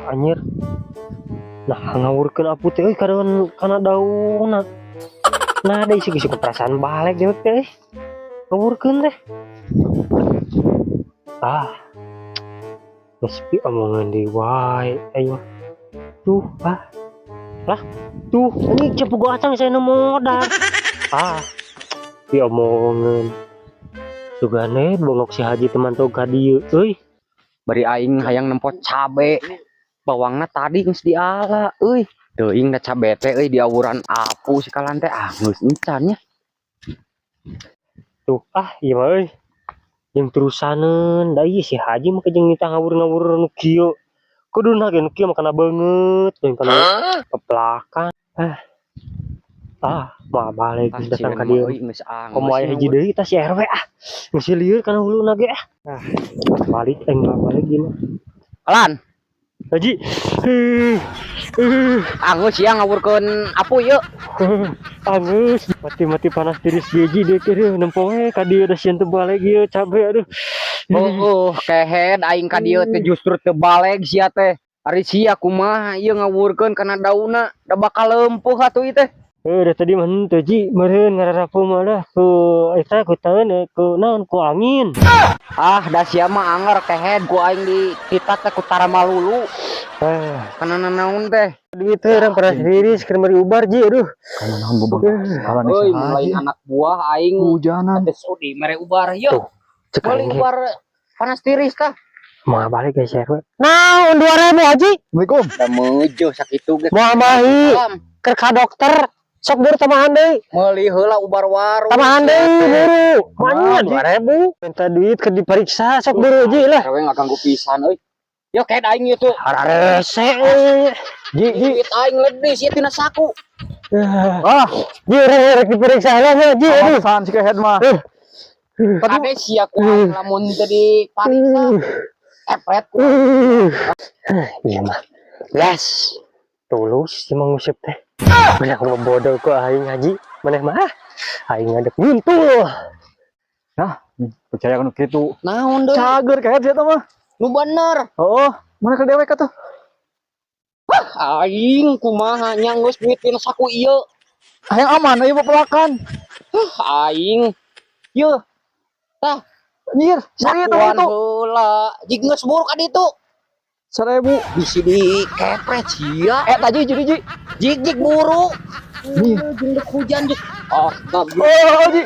Anjir. Nah, ngawurkeun apu teh euy kadon kana daunna. Nah, da isi isi perasaan balik dewek teh euy. Ngawurkeun teh. Ah. Geus pi omongan deui wae aing. Tuh, ah. Lah, tuh, ini cepu gua acang saya modal. Ah. Pi omongan. Sugane bongok si Haji teman tong ka dieu euy. Bari aing hayang nempo cabe. Bawangna tadi geus diala euy. Teuing da cabe teh euy diawuran apu sikalan teh, ah, geus encan nya. Tuh, ah, ieu mah euy. Jeung terusaneun, da ieu si Haji mah jeung nitah ngawur-ngawur nu kieu. Kuduna ge nu kieu mah kana beungeut jeung kana peplakan. Ah. Ah, moal balik Ah, geus datang ka sieun mah dieu. Euy, geus anggeus Komo aya hiji deui tah si RW, ah. Geus lieur kana huluna ge, ah. Ah, balik aing mah, balik ieu mah. Kalan, Haji. Heuh. Heuh. Anggeus sia ngawurkeun apu ieu. Anggeus mati-mati panas tiris biji deui teh nempo we ka dieu da sieun teu balik ieu cabe, aduh. Oh, kehed aing ka dieu teh justru teu baleg sia teh. Ari sia kumaha ieu ngawurkeun kana daunna, da bakal leumpuh atuh ieu teh. Eh, da tadi mah henteu, Ji, meureun ngararapu mah dah ku eta ku taeun ku naon ku angin. Ah, da sia mah anger kehed ku aing di kita teh ku tara malulu. Ah, Kana nanaon teh? Duit teh urang panas tiris keur meuli ubar, Ji, aduh. Kana naon bobang kalan Euy, si mulai Haji. Anak buah aing Hujanan. Geus di mere ubar yeuh. Tuh, cek Meuli aing ge. Ubar panas tiris tah. Moal balik guys RW. Naon 2000, Haji? Assalamualaikum. Da meujeun sakitu ge. Moal mahi Salam. Keur ka dokter. Sok buru tambahan deui. Meuli heula ubar warung. Tambahan deui buru. Mana Haji? 2000? Minta duit keur diperiksa, sok buru, Ji, lah. RW ngaganggu pisan euy. Yo kehed aing ieu tuh. Hararese euy. Ji, Ji. Duit aing ledis ieu tina saku. Ah, Ji, urang rek diperiksa lah mah, Ji, aduh. alasan si kehed mah. Kade sia ku aing lamun teu dipariksa. Epret ku. Iya mah. Yes. Tulus si Mang Usep teh. Banyak bodoh ku aing, Haji. Maneh mah ah. Aing ngadep nyuntul. Nah, percaya kan kitu. Naon deui? Cager kehed sia mah. Nu bener. Oh, mana ke dewek atuh? Aing kumaha nya geus duit tina saku ieu. Hayang aman ieu pepelakan. Aing. Yeuh, Anjir, sakit sakuan itu. Heula. Jig geus buruk ka ditu. 1000. Bisi dikepret sia. Eh, tadi jadi, Ji. Jig jig buru. Nih. Jeung dek hujan jig. Oh, Oh, Ji.